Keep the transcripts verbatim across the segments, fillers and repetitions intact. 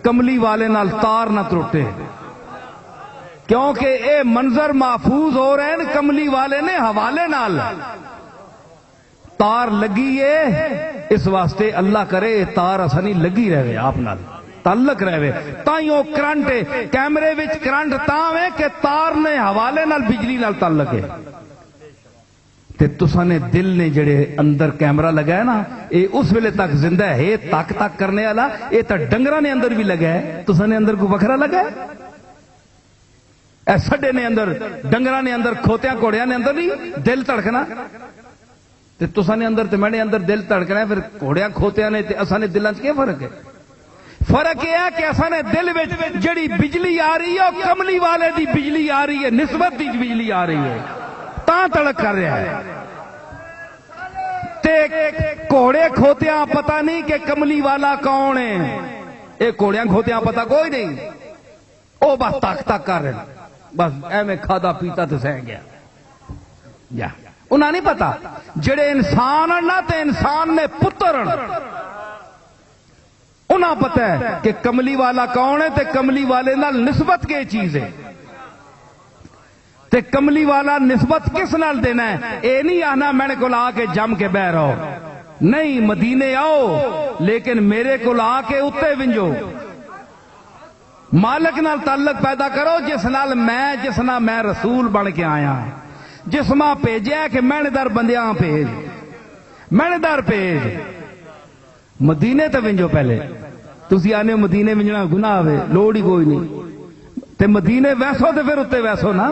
کملی والے نال تار نہ ترٹے، کیونکہ اے منظر محفوظ ہو رہے ہیں کملی والے نے حوالے نال۔ تار لگی ہے، اس واسطے اللہ کرے اے تار اساں نہیں لگی رہے آپ نال تعلق رہے۔ تائیں او کرنٹ ہے، کیمرے وچ کرنٹ تاں وے کہ تار نے حوالے نال بجلی نال تعلق ہے۔ تے تساں نے دل نے جڑے اندر کیمرہ لگا ہے نا، اے اس ویلے تک زندہ ہے، تک تک کرنے والا، اے تاں ڈنگراں نے اندر بھی لگا ہے، تساں نے اندر کوئی وکھرا لگا ہے؟ اے سڈے نے اندر، ڈنگراں نے اندر، کھوتیاں گھوڑیاں نے اندر نہیں دل دھڑکنا؟ تے تساں نے اندر تے میں نے اندر دل دھڑکنا ہے، پھر گھوڑیاں کھوتیاں نے تے اساں نے دلاں 'چ کیا فرق ہے؟ فرق یہ ہے کہ اساں نے دل وچ جڑی بجلی آ رہی ہے، او کملی والے دی بجلی آ رہی ہے، نسبت دی بجلی آ رہی ہے، تاں تڑک کر رہا ہے۔ تے گھوڑے کھوتیاں پتہ نہیں کہ کملی والا کون ہے۔ اے گھوڑیاں کھوتیاں پتہ کوئی نہیں۔ او بس تک تک کر رہے ہیں۔ بس ایویں کھادا پیتا تے سہ گیا۔ یا انہاں نہیں پتہ، جڑے انسان ہن نا تے انسان نے پتر ہن، انہاں پتہ ہے کہ کملی والا کون ہے تے کملی والے نال نسبت کے چیز ہے۔ تے کملی والا نسبت کس نال دینا ہے؟ اے نہیں آنا میرے کول آ کے جم کے بہ رہو، نہیں، مدینے آؤ، لیکن میرے کول آ کے اتے ونجو۔ مالک نال تعلق پیدا کرو، جس نال میں، جس نال میں رسول بن کے آیا، جس ماں بھیجیا کہ میں در بندیاں بھیج، میں در بھیج۔ مدینے تے ونجو پہلے۔ تسی آنے مدینے ونجنا گناہ وے، لوڑ ہی کوئی نہیں۔ تے مدینے ویسو تے پھر اتے ویسو نا۔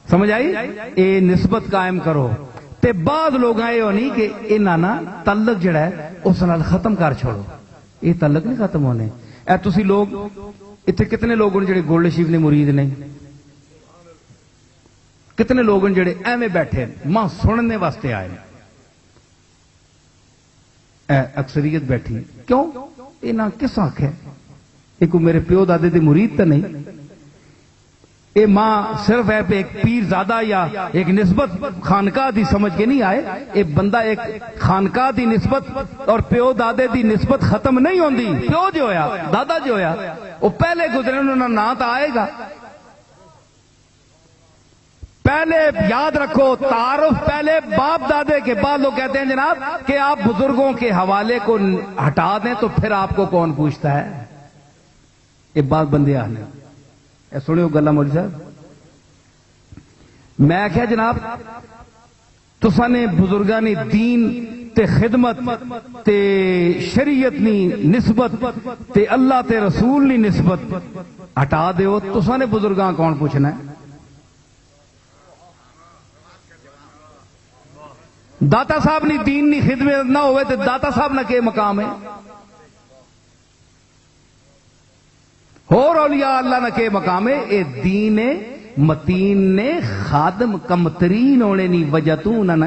سمجھ آئی؟ اے نسبت قائم کرو۔ تے بعض لوگاں اے ہونی کہ انہاں نا تعلق جڑا ہے اس نال ختم کر چھوڑو۔ اے تعلق نہیں ختم ہونے۔ اے تسی لوگ، اتھے کتنے لوگ ہن جڑے گولڈ شیف نے مرید نے؟ کتنے لوگ ہن جڑے ایویں بیٹھے ماں سننے واسطے آئے؟ اے اکثریت بیٹھی۔ کیوں؟ اے نہ کس آکھے؟ اے کوئی میرے پیو دادے دے مرید تاں نہیں۔ اے ماں صرف ہے پہ ایک پیر زادہ یا ایک نسبت خانقاہ دی سمجھ کے نہیں آئے۔ اے بندہ ایک خانقاہ دی نسبت اور پیو دادے دی نسبت ختم نہیں ہوندی۔ پیو جو ہویا، دادا جو ہویا، وہ پہلے گزرے، انہاں نا ناں تاں آئے گا۔ پہلے یاد رکھو، تعارف پہلے باپ دادے کے بعد۔ لوگ کہتے ہیں جناب کہ آپ بزرگوں کے حوالے کو ہٹا دیں تو پھر آپ کو کون پوچھتا ہے؟ یہ بات بندے آنے۔ اے سنیو گلا مولوی صاحب، میں آکھیا جناب، تساں نے بزرگاں نے دین تے خدمت تے شریعت نی نسبت تے اللہ تے رسول نی نسبت ہٹا دیو، تساں نے بزرگاں کون پوچھنا ہے؟ داتا صاحب نی دین نی خدمت نہ ہوئے تے داتا صاحب نہ کے مقام ہے؟ ہور اولیاء اللہ نہ کے مقام ہے؟ اے دین متین نے خادم کمترین ہونے نی وجہ تو انہاں نہ